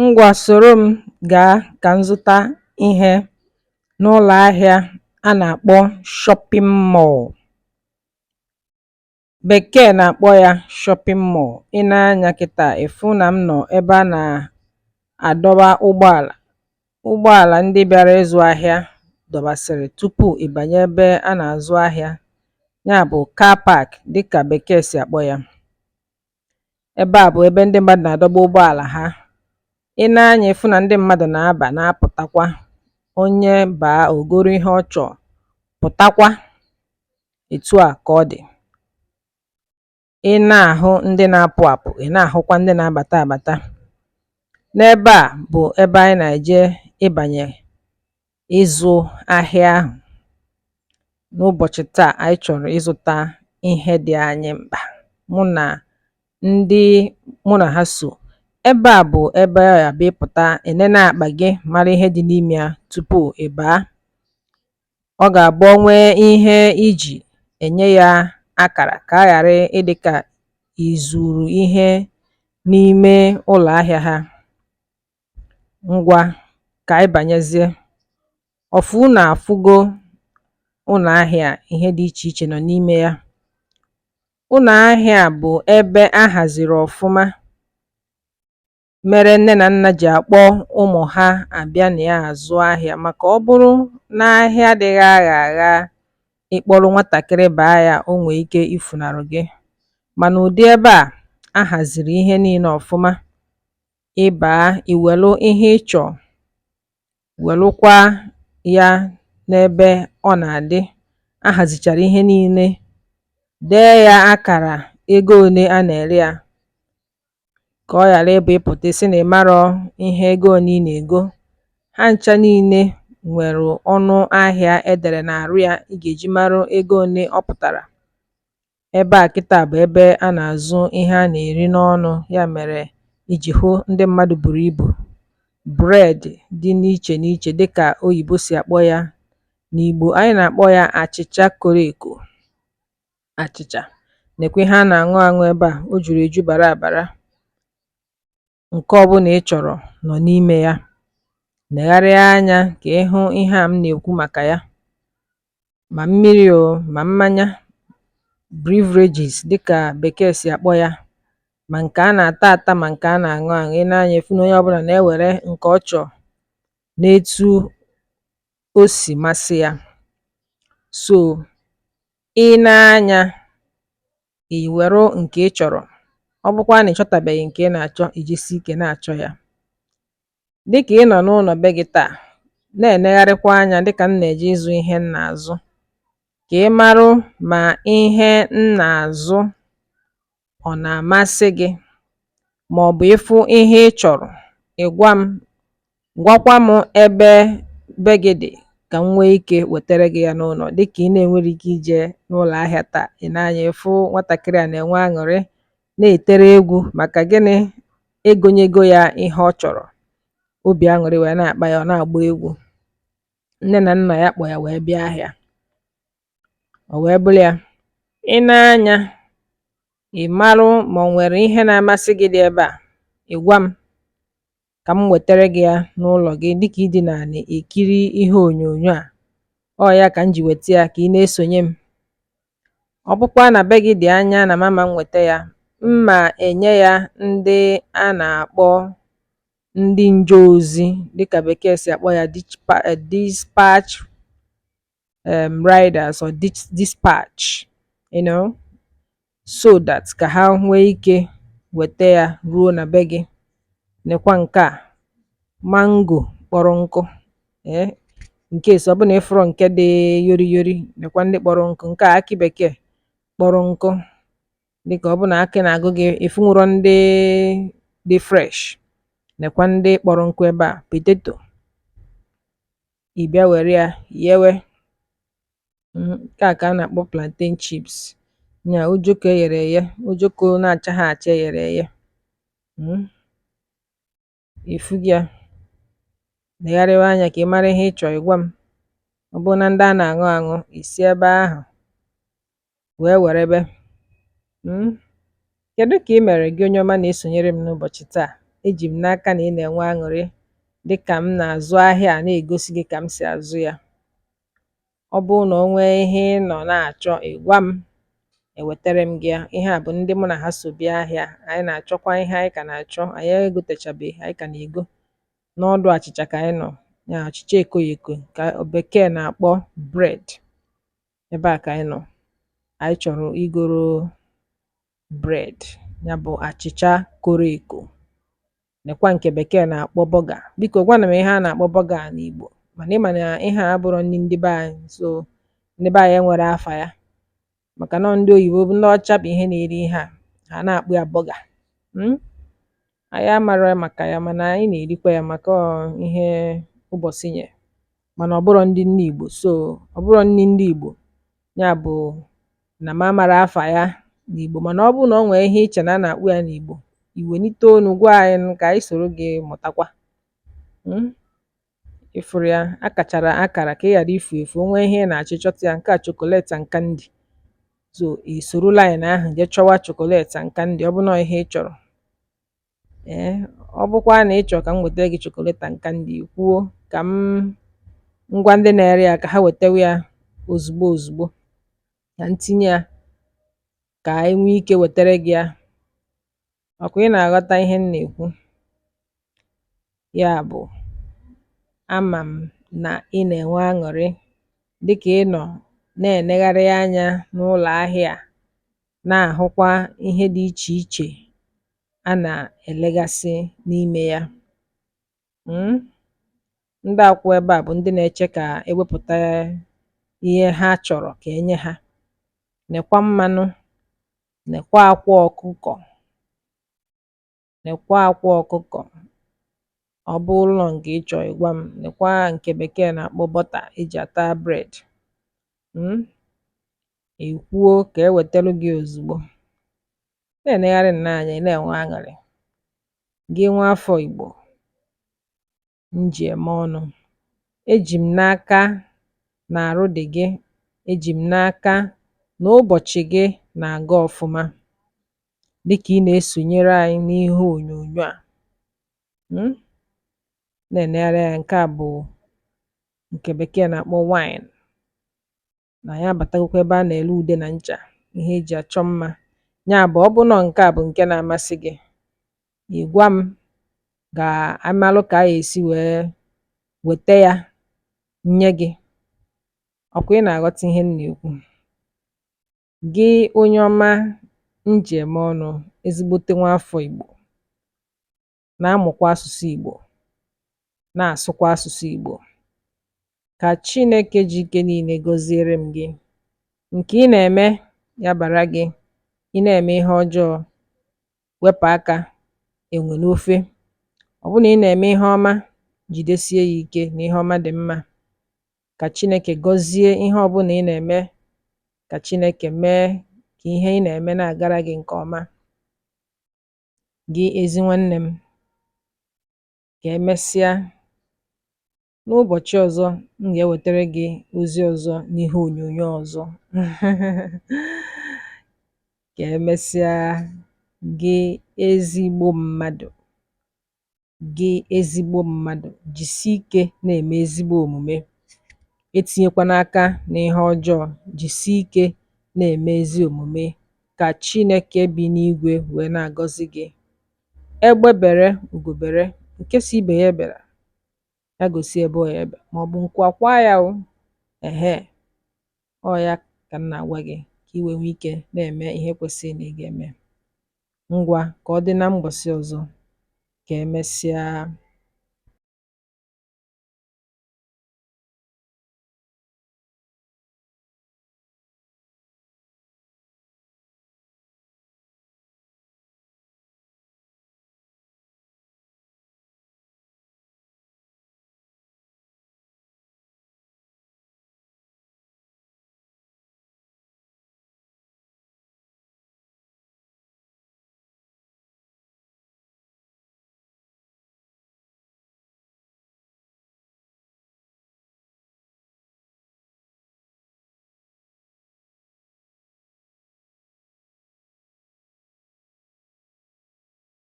Ngwa, soro m gaa ka m zụta ihe n'ụlọ ahịa a na-akpọ shopping mall. Bekee na-akpọ ya shopping mall. I nee anya kịta, ị fụ na m nọ ebe a na-adọba ụgbọala. Ụgbọala ndị bịara ịzụ ahịa dọbasịrị tupu ị banye ebe a na-azụ ahịa, ya bụ car park dịka bekee si akpọ ya. Ebe a bụ ebe ndị mmadụ na-adọba ụgbọala ha. I nee anya, ịfụ na ndị mmadụ na-aba na-apụtakwa. Onye baa, o goro ihe ọ chọọ, pụtakwa. Etu a ka ọ dị. Ị na-ahụ ndị na-apụ apụ, ị na-ahụkwa ndị na-abata abata. N'ebe a bụ ebe anyị na-eje ịbanye ịzụ ahịa ahụ. N'ụbọchị taa, anyị chọrọ ịzụta ihe dị anyị mkpa, mụ na ndị mụ na ha so. Ebe a bụ ebe ọ ya bụ ịpụta, enene akpa gị, mara ihe dị n'ime ya tupu ị baa. Ọ ga-abụ o nwee ihe iji enye ya akara ka a ghara ịdị ka izuru ihe n'ime ụlọ ahịa ha. Ngwa, ka anyị banyezie. Ọfụ unu afụgo ụlọ ahịa a, ihe dị iche iche nọ n'ime ya. Ụlọ ahịa a bụ ebe a haziri ọfụma, mere nne na nna ji akpọ ụmụ ha abịa na ya azụ ahịa, maka ọ bụrụ n'ahịa adịghị agha agha, ịkpọrọ nwatakịrị baa ya, o nwee ike ifunarụ gị. Mana ụdị ebe a a haziri ihe niile ọfụma, ị baa, iwelu ihe ị chọọ, welụkwa ya n'ebe ọ na-adị. A hazichara ihe niile, dee ya akara ego one a na-ere ya, ka ọ ghara ịbụ ịpụta ị sị na ị marọ ihe ego one ị na-ego. Ha ncha niile nwere ọnụ ahịa edere n'arụ ya ị ga-eji marụ ego one ọ pụtara. Ebe a kịta bụ ebe a na-azụ ihe a na-eri n'ọnụ, ya mere iji hụ ndị mmadụ buru ibu. Bread dị n'iche n'iche, dịka oyibo si akpọ ya, n'Igbo anyị na-akpọ ya achịcha koro eko, achịcha. Nekwa ihe a na-aṅụ aṅụ ebe a, o juru eju bara abara. Nke ọbụla ị chọrọ nọ n'ime ya. Negharịa anya ka ịhụ ihe a m na-ekwu maka ya, ma mmiri o, ma mmanya, beverages dịka bekee si akpọ ya, ma nke a na-ata ata, ma nke a na-aṅụ aṅụ. I nee anya, ịfụ na onye ọbụla na-ewere nke ọ chọọ n'etu o si masị ya. So i nee anya, i weru nke ị chọrọ. Ọ bụkwa na ị chọtabeghị nke ị na-achọ, ijisi ike na-achọ ya. Dịka ị nọ n'ụlọ be gị taa, na-enegharịkwa anya dịka m na-eje ịzụ ihe m na-azụ, ka ị marụ ma ihe m na-azụ ọ na-amasị gị, maọbụ ịfụ ihe ị chọrọ, ị gwa m, gwakwa m ebe be gị dị, ka m nwee ike wetere gị ya n'ụlọ, dịka ị na-enwere ike ije n'ụlọ ahịa taa. Ị nee anya, ịfụ nwatakịrị a na-enwe aṅụrị, na-etere egwu. Maka gịnị? Egonyego ya ihe ọ chọrọ, obi aṅụrị wee na-akpa ya, ọ na-agba egwu. Nne na nna ya kpọ ya wee bịa ahịa, o wee bụrụ ya. I nee anya, ị marụ ma o nwere ihe na-amasị gị dị ebe a, ị gwa m ka m wetere gị ya n'ụlọ gị, dịka ịdị naanị ekiri ihe onyonyo a. Ọ ya ka m ji weta ya ka ị na-esonye m. Ọ bụkwa na be gị dị anya na mama m nweta ya, mma enye ya ndị a na-akpọ ndị nje ozi, dịka bekee si akpọ ya, dispatch riders or dispatch, so that ka ha nwee ike weta ya ruo na be gị. Nekwa nke a, mango kpọrọ nkụ. Ee, nke so ọ bụ na ịfụrọ nke dị yori yori, nekwa ndị kpọrọ nkụ. Nke a, akị bekee kpọrọ nkụ, dịka ọ bụ na akị na-agụ gị, ịfụnwuro ndị dị fresh, nekwa ndị kpọrọ nkụ ebe a. Potato, ị bịa were ya yewe. Nke a ka a na-akpọ plantain chips, nya ojoko eghere eghe, ojoko na-achaghị acha eghere eghe. Ịfụgo ya? Legharịwa anya ka ị mara ihe ị chọrọ, ị gwa m. Ọ bụrụ na ndị a na-aṅụ aṅụ, isi ebe ahụ wee werebe. Kedu ka ị mere, gị onye ọma na-esonyere m n'ụbọchị taa? Eji m n'aka na ị na-enwe aṅụrị dịka m na-azụ ahịa a na-egosi gị ka m si azụ ya. Ọ bụrụ na o nwee ihe ị nọ na-achọ, ị gwa m, ewetere m gị ya. Ihe a bụ ndị mụ na ha so bịa ahịa. Anyị na-achọkwa ihe anyị ka na-achọ, anyị egotechabeghị, anyị ka na-ego. N'ọdụ achịcha ka anyị nọ, ya achịcha ekoghị eko ka bekee na-akpọ bread. Ebe a ka anyị nọ, anyị chọrọ igoro bread, ya bụ achịcha koro eko. Nekwa nke bekee na-akpọ burger. Biko gwanụ m ihe a na-akpọ burger n'Igbo, mana ị ma na ihe a abụrọ nni ndị be anyị, so ndị be anyị enwere afa ya, maka na ndị oyibo, ndị ọcha bụ ihe na-eri ihe a, ha na-akpọ ya burger. Anyị amarọ maka ya, mana anyị na-erikwa ya maka ọ ihe ụbọchị nye, mana ọ bụrọ ndị nni Igbo, so ọ bụrọ nni ndị Igbo, ya bụ na m amara afa ya n'Igbo. Mana ọ bụrụ na o nwee ihe iche na a na-akpọ ya n'Igbo, iwenite onu gwa anyị ka anyị soro gị mụtakwa. Ịfụrụ ya akachara akara ka ị ghara ifu efu. O nwee ihe ị na-achọ, ịchọta ya. Nke a chocolate and candy, so i soro line ahụ jee chọwa chocolate and candy. Ọ bụ na ihe ị chọrọ, ee, ọ bụkwa na ị chọrọ ka m wetara gị chocolate and candy, kwuo ka m ngwa ndị na-ere ya ka ha wetawa ya ozugbo ozugbo, ka m tinye ya ka anyị nwee ike wetara gị ya. Ọkwa ị na-aghọta ihe m na-ekwu? Ya bụ, ama m na ị na-enwe aṅụrị dịka ị nọ na-enegharị anya n'ụlọ ahịa a, na-ahụkwa ihe dị iche iche a na-elegasị n'ime ya. Ndị a kwụ ebe a bụ ndị na-eche ka ewepụta ihe ha chọrọ ka enye ha. Nekwa mmanụ, nekwa akwa ọkụkọ, nekwa akwa ọkụkọ. Ọ bụrụ nọ nke ị chọọ, ị gwa m. Nekwa nke bekee na-akpọ butter eji ata bread. Ị kwuo ka ewetelu gị ozugbo. Na-enegharị nnọọ anya, ị na-enwe aṅụrị. Gị nwa afọ Igbo m ji eme ọnụ, eji m n'aka na arụ dị gị, eji m n'aka na ụbọchị gị na-aga ọfụma dịka ị na-esonyere anyị n'ihe onyonyo a. Na-enegharị anya, nke a bụ nke bekee na-akpọ wine. Na anyị abatagokwa ebe a na-ere ude na ncha, ihe eji achọ mma. Ya bụ, ọ bụ nọ nke a bụ nke na-amasị gị, ị gwa m ka amalụ ka a ga-esi wee weta ya nye gị. Ọkwa ị na-aghọta ihe m na-ekwu? Gị onye ọma m ji eme ọnụ, ezigbote nwa afọ Igbo na-amụkwa asụsụ Igbo, na-asụkwa asụsụ Igbo, ka Chineke ji ike niile gọziere m gị. Nke ị na-eme ya bara gị. Ị na-eme ihe ọjọọ, wepụ aka enwe n'ofe. Ọ bụrụ na ị na-eme ihe ọma, jidesie ya ike na ihe ọma dị mma. Ka Chineke gọzie ihe ọbụla ị na-eme, ka Chineke mee ka ihe ị na-eme na-agara gị nke ọma. Gị ezi nwanne m, ka emesịa. N'ụbọchị ọzọ m ga-ewetara gị ozi ọzọ n'ihe onyonyo ọzọ. Ka emesịa, gị ezigbo mmadụ, gị ezigbo mmadụ, jisie ike na-eme ezigbo omume, etinyekwana aka n'ihe ọjọọ, jisie ike na-eme ezi omume, ka Chineke bi n'igwe wee na-agọzi gị. Egbe bere ugo bere, nke si ibe ya ebere ya gosi ebe ọ ya ebe, maọbụ nku akwa ya o. Ehe, ọ ya ka m na-agwa gị ka i wee nwee ike na-eme ihe kwesịrị na ị ga-eme. Ngwa, ka ọ dị na mbọsị ọzọ. Ka emesịa.